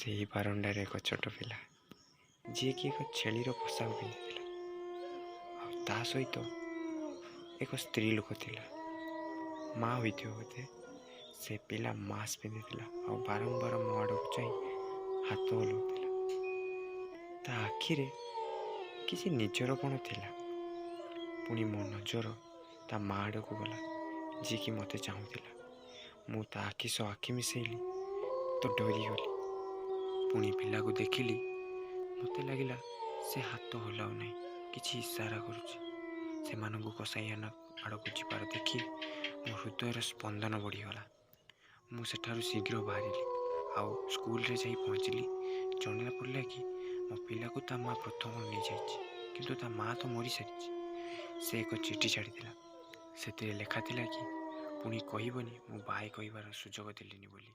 ସେହି ବାରଣ୍ଡାରେ ଏକ ଛୋଟ ପିଲା, ଯିଏକି ଏକ ଛେଳିର ପୋଷାକ ପିନ୍ଧିଥିଲା, ଆଉ ତା ସହିତ ଏକ ସ୍ତ୍ରୀ ଲୋକ ଥିଲା, ମା ହୋଇଥିବ ବୋଧେ। ସେ ପିଲା ମାସ୍କ ପିନ୍ଧିଥିଲା ଆଉ ବାରମ୍ବାର ମୋ ଆଡ଼କୁ ଚାହିଁ ହାତ ହଲାଉଥିଲା। ତା ଆଖିରେ କିଛି ନିଜରପଣ ଥିଲା। ପୁଣି ମୋ ନଜର ତା ମା ଆଡ଼କୁ ଗଲା, ଯିଏକି ମୋତେ ଚାହୁଁଥିଲା। ମୁଁ ତା ଆଖି ସହ ଆଖି ମିଶାଇଲି ତ ଡରିଗଲି। ପୁଣି ପିଲାକୁ ଦେଖିଲି, ମୋତେ ଲାଗିଲା ସେ ହାତ ହଲାଉ ନାହିଁ, କିଛି ଇସାରା କରୁଛି। ସେମାନଙ୍କୁ କସାଇଖାନା ଆଡ଼କୁ ଯିବାର ଦେଖି ମୋ ହୃଦୟର ସ୍ପନ୍ଦନ ବଢ଼ିଗଲା। ମୁଁ ସେଠାରୁ ଶୀଘ୍ର ବାହାରିଲି ଆଉ ସ୍କୁଲରେ ଯାଇ ପହଞ୍ଚିଲି। ଜଣା ପଡ଼ିଲା କି ମୋ ପିଲାକୁ ତା ମା ପ୍ରଥମରୁ ନେଇଯାଇଛି, କିନ୍ତୁ ତା ମା ତ ମରିସାରିଛି। ସେ ଏକ ଚିଠି ଛାଡ଼ିଥିଲା। ସେଥିରେ ଲେଖା ଥିଲା କି ପୁଣି କହିବନି ମୁଁ ବାଏ କହିବାର ସୁଯୋଗ ଦେଲିନି ବୋଲି।